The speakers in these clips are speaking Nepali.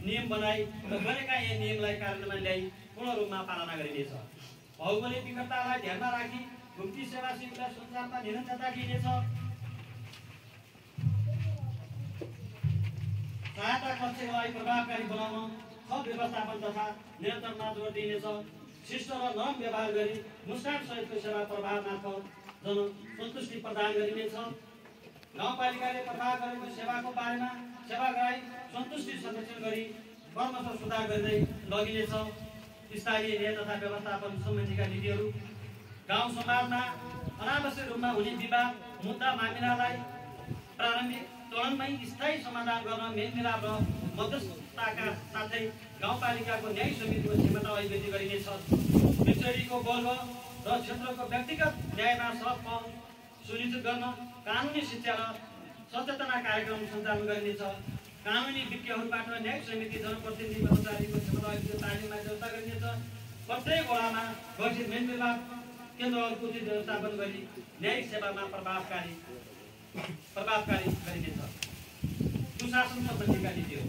नियम बनाई र बनेका यी नियमलाई कार्यान्वयनमा ल्याई पूर्ण रूपमा पालना गरिनेछ। भौगोलिक विकटतालाई ध्यानमा राखी भुक्ति सेवा शिविरलाई संसारमा निरन्तरता दिइनेछ। सहायता कक्षलाई प्रभावकारी बनाउन थप व्यवस्थापन तथा नियन्त्रणमा जोड दिइनेछ। शिष्ट र नरम व्यवहार गरी मुस्कान सहितको सेवा प्रभाव मार्फत जनसन्तुष्टि प्रदान गरिनेछ। गाउँपालिकाले प्रभाव गरेको सेवाको बारेमा सेवाग्राही सन्तुष्टि सर्वेक्षण गरी क्रमशः सुधार गर्दै लगिनेछ। स्थायी न्याय तथा व्यवस्थापन सम्बन्धीका नीतिहरू गाउँ समाजमा अनावश्यक रूपमा हुने विवाद मुद्दा मामिलालाई प्रारम्भिक चरणमै स्थायी समाधान गर्न मेलमिलाप र मध्यस्थताका साथै गाउँपालिकाको न्याय समितिको क्षमता अभिवृद्धि गरिनेछ। पिछडिएको वर्ग र क्षेत्रको व्यक्तिगत न्यायमा सहज पहुँच सुनिश्चित गर्न कानुनी शिक्षा र सचेतना कार्यक्रम सञ्चालन गरिनेछ। कानुनी विज्ञहरूबाट न्याय समिति जनप्रतिनिधि कर्मचारीको क्षमता अभिवृद्धि तालिममा व्यवस्था गरिनेछ। प्रत्येक वडामा गठित मेलमिलाप केन्द्रहरूको उचित व्यवस्थापन गरी न्यायिक सेवामा प्रभावकारी गरिनेछ। सुशासन सम्बन्धीका नीतिहरू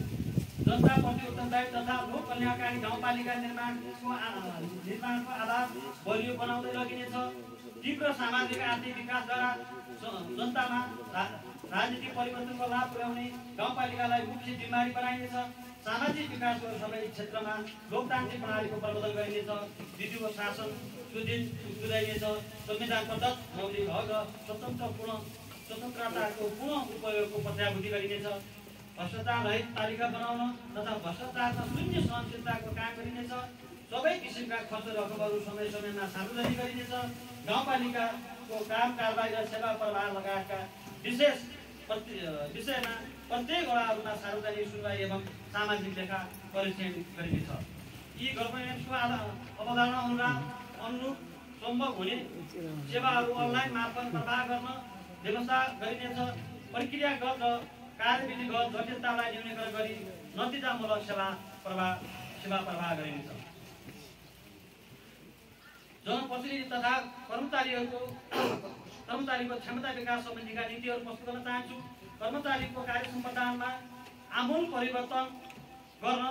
जनताप्रति उत्तरदायी तथा लोक कल्याणकारी गाउँपालिका निर्माणको आधार बलियो बनाउँदै लगिनेछ। तीव्र सामाजिक आर्थिक विकासद्वारा जनतामा राजनीतिक परिवर्तनको लाभ पुर्याउने गाउँपालिकालाई मुख्य जिम्मेवारी बनाइनेछ। सामाजिक विकासको सबै क्षेत्रमा लोकतान्त्रिक प्रणालीको प्रवर्धन गरिनेछ। विधिको शासन सुधारिनेछ। संविधान प्रदत्त मौलिक हक र स्वतन्त्रताको पूर्ण उपयोगको प्रत्याभूति गरिनेछ। भ्रष्टाचार रहित पालिका बनाउन तथा भ्रष्टाचारमा शून्य सहनशीलताको काम गरिनेछ। सबै किसिमका खर्च रकमहरू समय समयमा सार्वजनिक गरिनेछ। गाउँपालिकाको काम कारबाही र सेवा प्रवाह लगायतका विषयमा प्रत्येक वडाहरूमा सार्वजनिक सुनवाई एवं सामाजिक लेखा परीक्षण गरिनेछ। यी गभर्नेन्सको अवधारणा अनुरूप सम्भव हुने सेवाहरू अनलाइन मार्फत प्रवाह गर्न व्यवस्था गरिनेछ। प्रक्रियागत र कार्यविधिगत जटिलतालाई न्यूनीकरण गरी नतिजामूलक सेवा प्रवाह गरिनेछ। जनप्रतिनिधि तथा कर्मचारीको क्षमता विकास सम्बन्धीका नीतिहरू प्रस्तुत गर्न चाहन्छु। कर्मचारीको कार्य सम्पादनमा आमूल परिवर्तन गर्न